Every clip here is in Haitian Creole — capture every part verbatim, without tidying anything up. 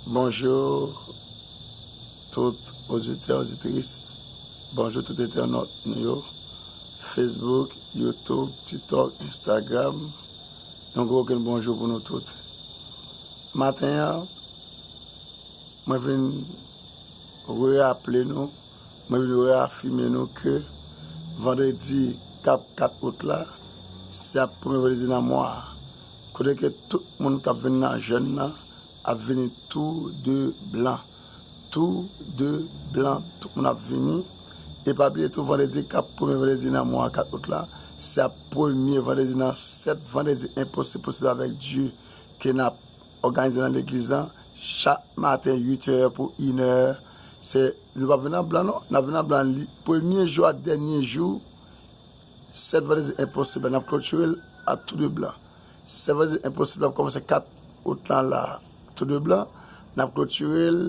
Bonjou tout oditè, oditris. Bonjou tout entènòt nou yo. Facebook, YouTube, TikTok, Instagram. Yon gwo kenn bonjou pou nou tout. Maten an, mwen vin reraple nou, mwen vin reafime nou ke vandredi k ap kat out la, se ap premye vandredi nan mwa a. Kote ke tout moun k ap vin nan jèn nan ap vini tou de blan. Tou de blan, tout moun ap vini. E pa bliye tou, vandredi k ap premye vandredi nan mwa kat out la, se ap premye vandredi nan sèt vandredi enposib posib avèk Dye ke n ap òganize nan legliz lan chak maten uit è pou inè. Se, nou p ap vin an blan non, n ap vin an blan li, premye jou ak dènye jou sèt vandredi enposib la, n ap klotire l a tou de blan. Sèt vandredi enposib la ap kòmanse kat out lan la, tou de blan. N ap klotire l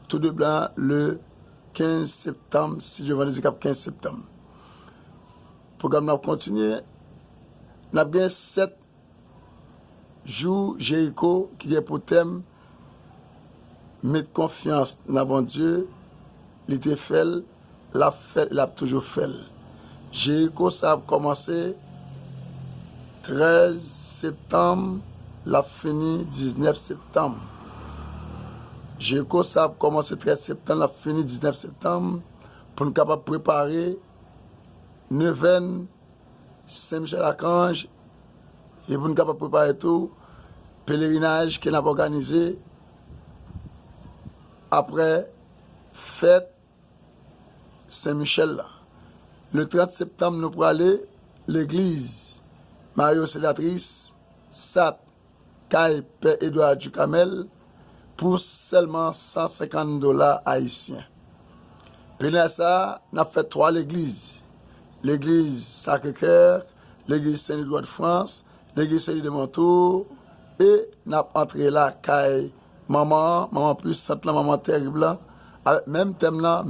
tou de blan le kenz septanm, si Dye vle, vandredi k ap kenz septanm. Pwogram nan ap kontinye. N ap gen sèt jou Jeriko ki gen pou tèm met konfyans nan Bondye, li te fè l, l ap fè l, l ap toujou fè l. Jeriko sa ap kòmanse trèz septanm, l ap fini diznèf septanm. Jeriko sa ap kòmanse trèz septanm, l ap fini diznèf septanm, pou n kapab prepare nevèn Sen Michèl Akanj, e pou n kapab prepare tou pelerinaj ke n ap òganize apre fèt Sen Michèl la. Le trant septanm, nou prale legliz Mario Sedatris, Sat, kay Pè Edward Ducamel pou sèlman san senkant dola ayisyen. Pelerinaj sa a, n ap fè twa legliz. Legliz Sacré-Cœur, legliz Sen Louis de France, legliz Sen Louis de Montour, e n ap antre lakay manman an, manman pwisant lan, manman tèrib lan, avèk menm tèm nan,